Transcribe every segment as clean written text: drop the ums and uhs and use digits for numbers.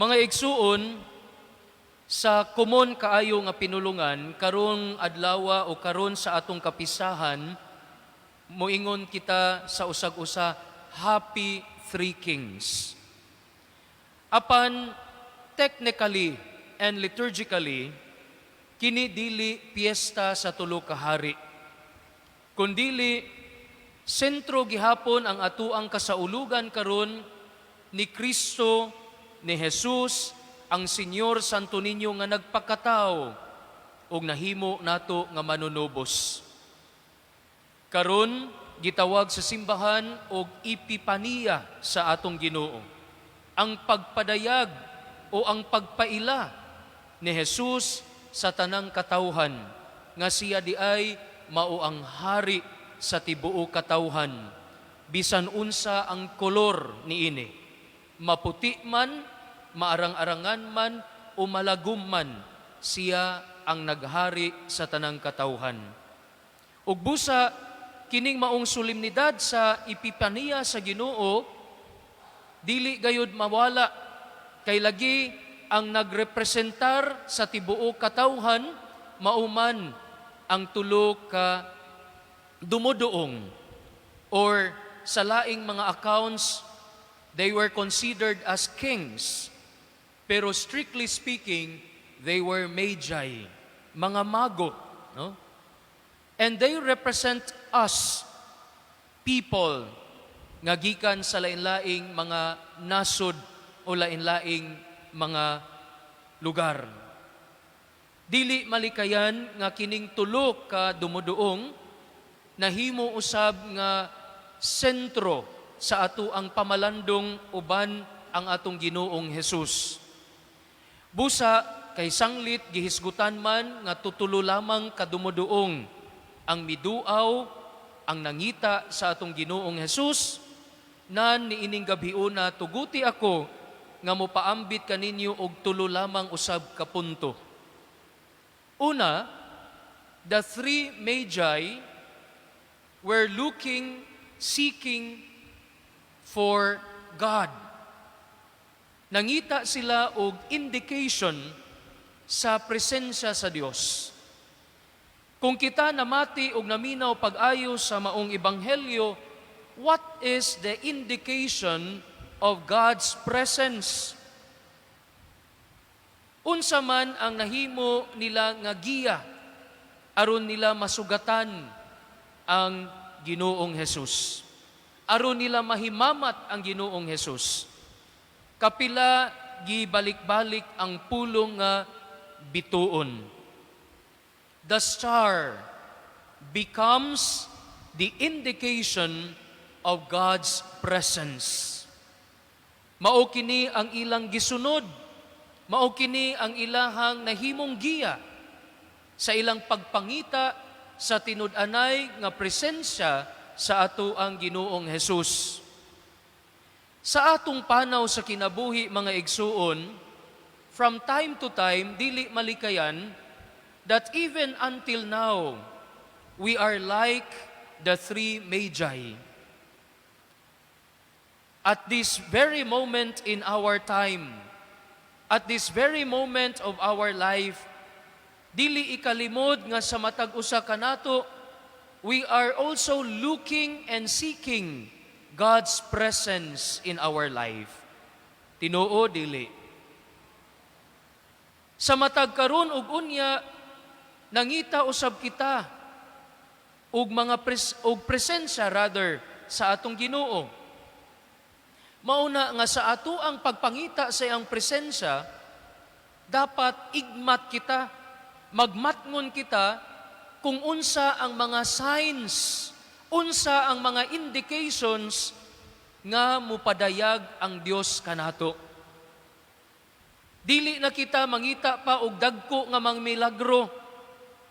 Mga igsuon, sa komon kaayo nga pinulungan karong adlawa o karon sa atong kapisahan, moingon kita sa usag-usa, "Happy Three Kings." Apan technically and liturgically, kini dili piyesta sa tulo ka hari. Kundili sentro gihapon ang atuang kasaulugan karon ni Kristo, ni Jesus, ang Señor Santo Niño nga nagpakatao ug nahimo nato nga manunubos. Karon gitawag sa simbahan og Epipaniya sa atong Ginoo. Ang pagpadayag o ang pagpaila ni Jesus sa tanang katawhan nga siya diay mao ang hari sa tibuok katawhan, bisan unsa ang kolor niini, maputi man, maarang-arangan man o malagom man, siya ang naghari sa tanang katawhan. Ug busa kining maong solemnidad sa Epipaniya sa Ginoo dili gayud mawala, kay lagi ang nagrepresentar sa tibuok katawhan mao man ang tulo ka dumuduong, or sa laing mga accounts, they were considered as kings, pero strictly speaking, they were magi, mga mago, no? And they represent us people nga gikan sa lain-laing mga nasod o lain-laing mga lugar. Dili malikayan nga kining tulo ka dumuduong nahimo usab nga sentro sa ato ang pamalandong uban ang atong Ginoong Hesus. Busa kay sanglit gihisgutan man nga tutulo lamang ka dumuduong ang miduaw, ang nangita sa atong Ginoong Hesus, nan niining gabhiona tuguti ako nga mopaambit kaninyo og tulo lamang usab ka punto. Una, the three magi were looking, seeking for God. Nangita sila og indication sa presensya sa Dios. Kung kita namati og naminaw pag-ayo sa maong ebanghelyo, what is the indication of God's presence? Unsa man ang nahimo nila nga giya aron nila masugatan ang Ginoong Hesus? Aron nila mahimamat ang Ginoong Hesus? Kapila gibalik-balik ang pulong nga bituon. The star becomes the indication of God's presence. Mao kini ang ilang gisunod. Mao kini ang ilahang nahimong giya sa ilang pagpangita sa tinud-anay nga presensya sa ato ang Ginoong Hesus. Sa atong panaw sa kinabuhi, mga igsuon, from time to time, dili malikayan that even until now, we are like the three magi. At this very moment in our time, at this very moment of our life, dili ikalimod nga sa matag usa kanato, we are also looking and seeking God's presence in our life. Tinuo, dili? Sa matag karon ug unya, nangita usab kita og mga og presensya rather sa atong Ginoo. Mauna nga sa ato ang pagpangita sa iyang presensya, dapat igmat kita, magmatngon kita kung unsa ang mga signs, unsa ang mga indications nga mupadayag ang Dios kanato. Dili na kita mangita pa og dagko nga mga milagro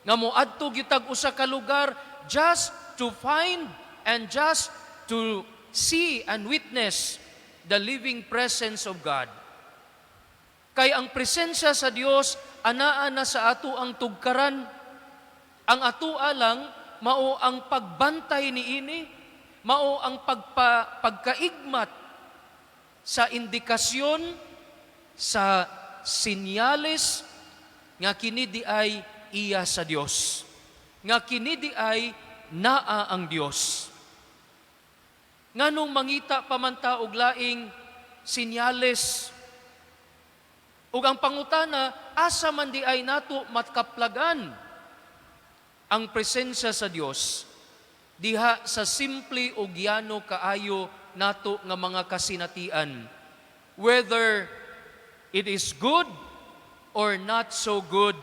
nga moadto gyud usa ka lugar just to find and just to see and witness the living presence of God. Kay ang presensya sa Dios anaa na sa ato ang tugkaran. Ang ato lang mao ang pagbantay niini, mao ang pagkaigmat sa indikasyon Sa sinyales nga kini diay iya sa Dios. Nga kini diay naa ang Dios. Nganong mangita pa man ta og laing sinyales? Ug ang pangutana, asa man diay nato makaplagan ang presensya sa Dios? Diha sa simple ug yano kaayo nato nga mga kasinatian. Whether it is good or not so good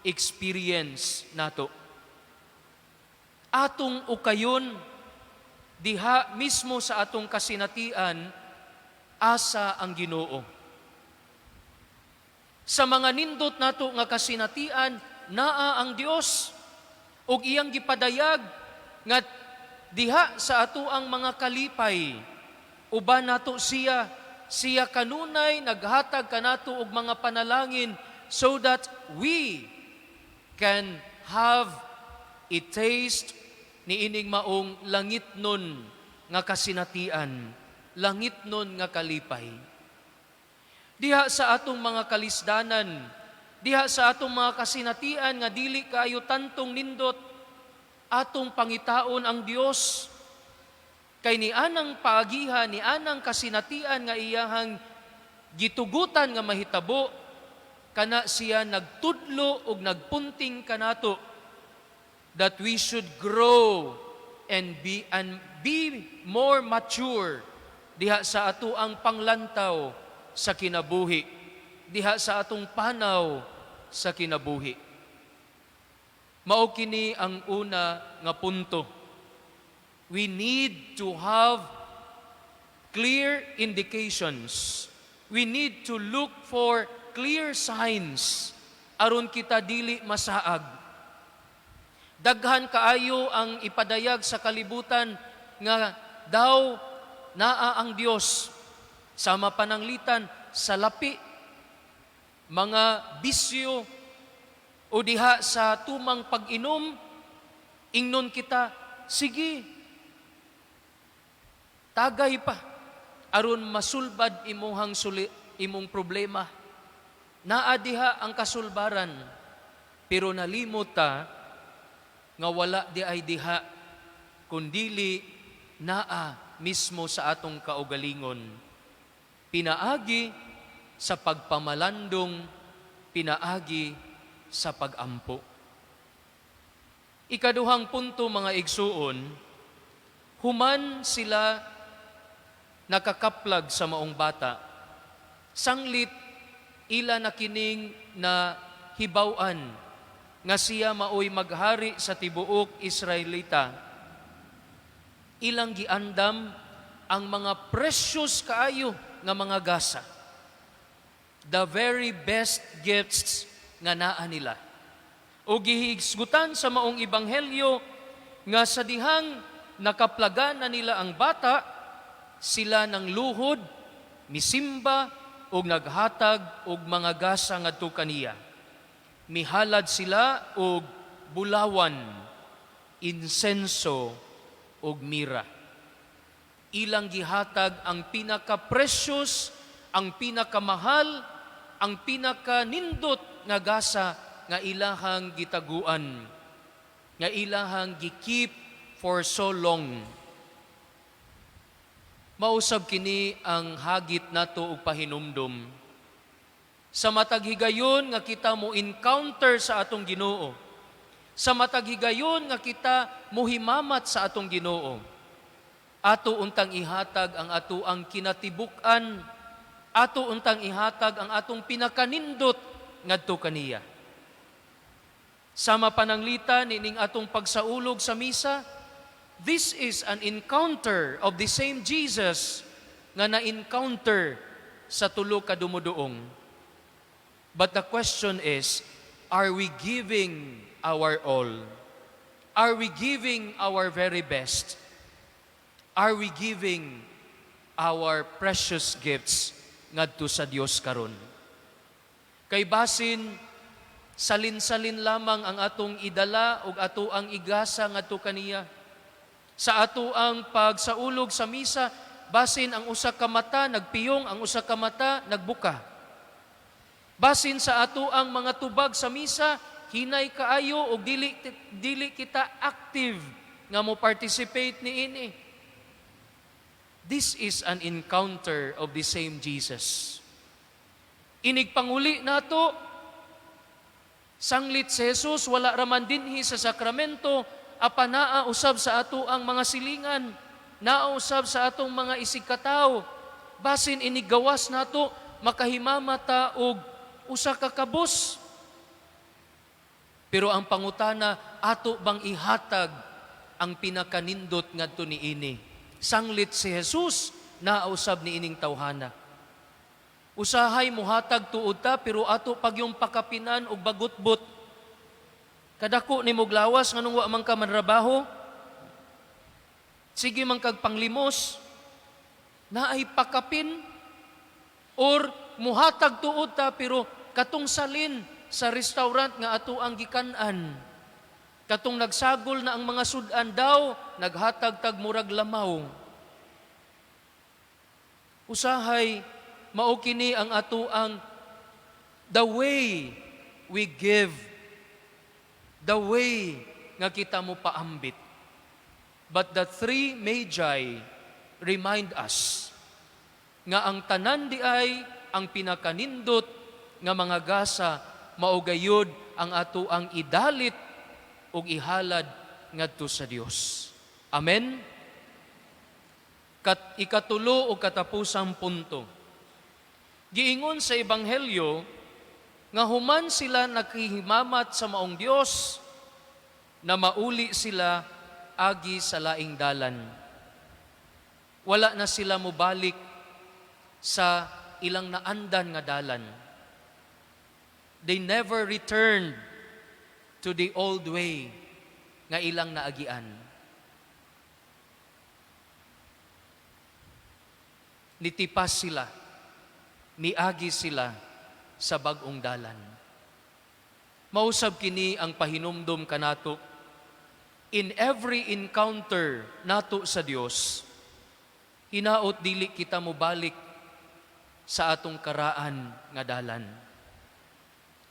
experience nato. Atong ukayon diha mismo sa atong kasinatian asa ang Ginoo. Sa mga nindot nato nga kasinatian, naa ang Dios ug iyang gipadayag nga diha sa ato ang mga kalipay uban nato siya. Siya kanunay naghatag kanato og mga panalangin so that we can have a taste niining maong langitnon nga kasinatian, langitnon nga kalipay. Diha sa atong mga kalisdanan, diha sa atong mga kasinatian nga dili kaayo tantong nindot, atong pangitaon ang Dios. Kay ni anang paagiha, ni anang kasinatian nga iyahang gitugutan nga mahitabo, kana siya nagtudlo og nagpunting kanato that we should grow and be more mature diha sa atoang panglantaw sa kinabuhi, diha sa atong panaw sa kinabuhi. Mao kini ang una nga punto. We need to have clear indications. We need to look for clear signs aron kita dili masaag. Daghan kaayo ang ipadayag sa kalibutan nga daw naa ang Dios, sama pananglitan sa lapi, mga bisyo o diha sa tumang pag-inom. Ingnon kita, "Sige, tagay pa aron masulbad imuhang suli, imong problema. Naa diha ang kasulbaran." Pero nalimot ta nga wala diay diha, kundili naa mismo sa atong kaugalingon pinaagi sa pagpamalandong, pinaagi sa pagampo. Ikaduhang punto, mga igsuon, human sila nakakaplag sa maong bata, sanglit ila na kining na hibaw-an nga siya maoy maghari sa tibuok Israelita, ilang giandam ang mga precious kaayo nga mga gasa. The very best gifts nga naa nila. O gihisgutan sa maong ebanghelyo nga sa dihang nakaplagan na nila ang bata, sila ng luhod, misimba og naghatag og mga gasa ngadto kaniya. Mihalad sila og bulawan, insenso ug mira. Ilang gihatag ang pinaka-precious, ang pinakamahal, ang pinaka-nindot nga gasa nga ilahang gitaguan, nga ilahang gi-keep for so long. Mausab kini ang hagit nato og pahinumdom. Sa matag higayon nga kita mo encounter sa atong Ginoo, sa matag higayon nga kita muhimamat sa atong Ginoo, ato untang ihatag ang ato ang kinatibuk-an, ato untang ihatag ang atong pinakanindot ngadto kaniya. Sama pananglitan nining atong pagsaulog sa misa, this is an encounter of the same Jesus nga na-encounter sa tulo ka dumuduong. But the question is, are we giving our all? Are we giving our very best? Are we giving our precious gifts ngadto sa Dios karon? Kay basin salin-salin lamang ang atong idala ug ato ang igasa ngadto kaniya. Sa ato ang pagsaulog sa misa, basin ang usa ka mata nagpiyong, ang usa ka mata nagbuka. Basin sa ato ang mga tubag sa misa, hinay kaayo og dili kita active nga mo participate niini. This is an encounter of the same Jesus. Inig panguli nato, sanglit si Jesus wala raman dinhi sa sakramento, apan naa usab sa ato ang mga silingan, naa usab sa atong mga isigkatawo. Basin inig gawas nato, makahimamata og usa ka kabus. Pero ang pangutana, ato bang ihatag ang pinakanindot ngadto niini? Sanglit si Jesus, naa usab niining tawhana. Usahay muhatag tuod ta, pero ato pagyung pakapinan og bagutbot. Kadako ni moglawas, nganong wa man ka manrabaho? Sige man kag panglimos, naay pakapin, or muhatag tuod ta, pero katong salin sa restaurant nga ato ang gikan-an. Katong nagsagol na ang mga sudan daw, naghatag tag murag lamaw. Usahay, mao kini ang ato ang the way we give, the way nga kita mo paambit. But the three Magi remind us nga ang tanan di ay ang pinakanindot nga mga gasa, mao gayud ang ato ang idalit ug ihalad ngadto sa Dios. Amen. Ikatulo o katapusang punto. Giingon sa Ebanghelyo nga human sila nakihimamat sa maong Dios, na mauli sila agi sa laing dalan. Wala na sila mobalik sa ilang naandan nga dalan. They never returned to the old way nga ilang naagian. Nitipas sila, niagi sila sa bag-ong dalan. Mausab kini ang pahinumdom kanato in every encounter nato sa Dios. Hinaot dili kita mobalik sa atong karaan nga dalan.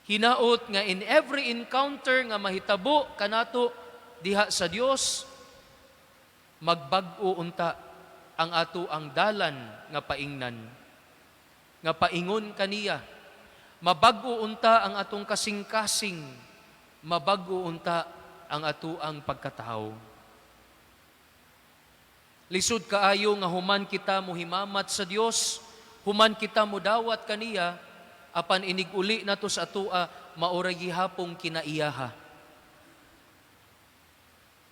Hinaot nga in every encounter nga mahitabo kanato diha sa Dios, magbag-o unta ang ato ang dalan nga paingnan, nga paingon kaniya. Mabag-o unta ang atong kasing-kasing, mabag-o unta ang ato ang pagkatawo. Lisod kaayo nga human kita muhimamat sa Dios, human kita mudawat kaniya, apan inig-uli nato sa atoa, maoray gihapong kinaiyaha.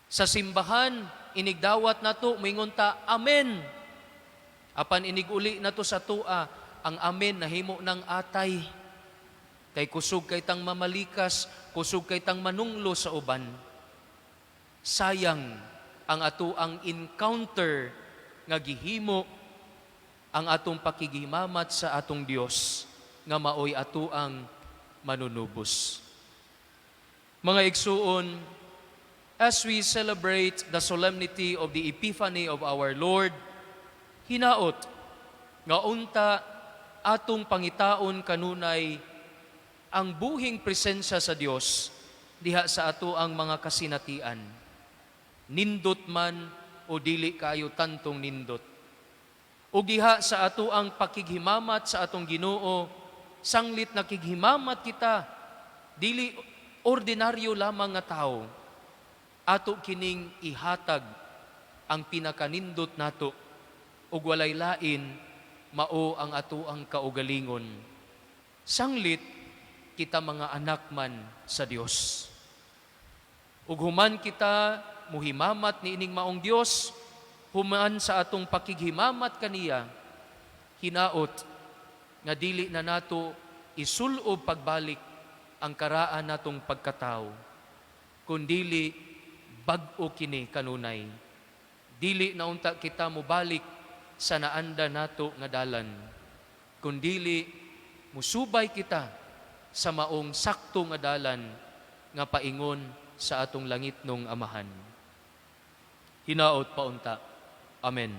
Sa simbahan, inigdawat nato, moingon ta, "Amen." Apan inig-uli nato sa atoa, ang amen nahimo ng atay. Kay kusog kay tang mamalikas, kusog kay tang manunglo sa uban. Sayang ang ato ang encounter nga gihimo ang atong pakighimamat sa atong Dios nga maoy ato ang manunubos. Mga igsuon, as we celebrate the solemnity of the Epiphany of our Lord, hinaot nga unta atong pangitaon kanunay ang buhing presensya sa Dios diha sa ato ang mga kasinatian. Nindot man o dili kaayo tantong nindot. O diha sa ato ang pakighimamat sa atong Ginoo, sanglit nakighimamat kita, dili ordinaryo lamang nga tao, ato kining ihatag ang pinakanindot nato ug walay lain, mao ang ato ang kaugalingon. Sanglit kita mga anak man sa Dios. Ug human kita muhimamat niining maong Dios, human sa atong pakighimamat kaniya, hinaot nga dili na nato isulob pagbalik ang karaan natong pagkatao, kundili bag-o kini kanunay. Dili na unta kita mobalik sa naanda nato nga dalan, kundili musubay kita sa maong sakto nga dalan nga paingon sa atong langitnong Amahan. Hinaot paunta. Amen.